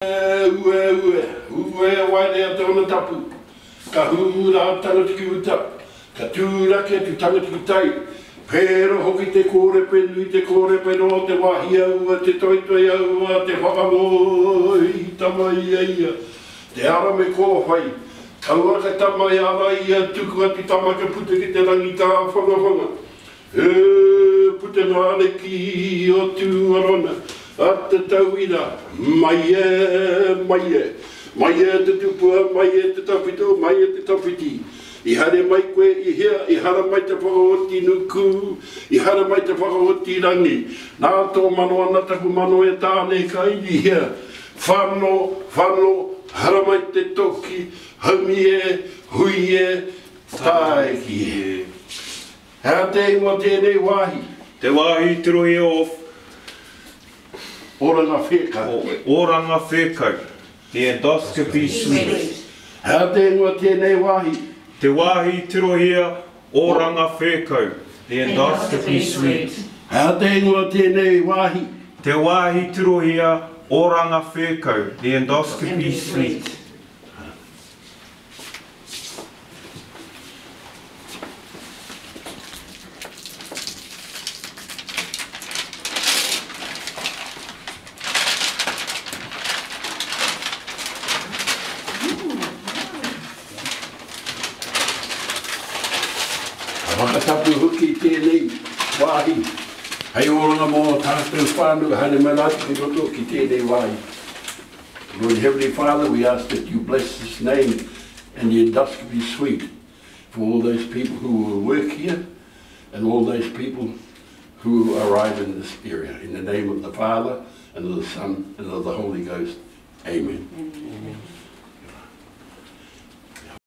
Ue, ue, ue, waerea te ona tapu, Ka hū rā tangata ki uta, ka tūraki atu tangata ki tai, Pērā hoki te kōrepe nui, te kōrepe noa o te wāhi aua, te toitoi aua, te whakamoe tama i a ia, te ara me kōwhai, kauaka tama e ara ia, tuku atu tama kia puta ki te rangi tāwhangawhanga. E puta ngā ariki o Tūarona, a te tauira, mai e, mai e. Mai e te tupua, mai e te tawhito, mai e te tawhiti. I haere mai koe i hea, i haramai te whakaoti nuku, i haramai te whakaoti rangi. Nā tō mano ana taku mano e Tāne ka irihia. Whano, whano, haramai te toki, haumi e, hui e, tāiki e. He aha te ingoa tēnei wāhi? Te wāhi tirohia o. Oranga Whēkau. Oranga Whēkau, The Endoscopy Suite. He aha te ingoa tēnei wāhi? Te wāhi tirohia Oranga Whēkau, The Endoscopy Suite. He aha te ingoa tēnei wāhi? Te wāhi tirohia Oranga Whēkau, The Endoscopy Suite. Ka whakatapu hoki tēnei wāhi hei oranga mō tātou whānau haere mai rātou ki roto ki tēnei wāhi. Lord Heavenly Father, we ask that you bless this name and the endoscopy suite for all those people who will work here and all those people who arrive in this area. In the name of the Father, and of the Son, and of the Holy Ghost. Amen. Amen.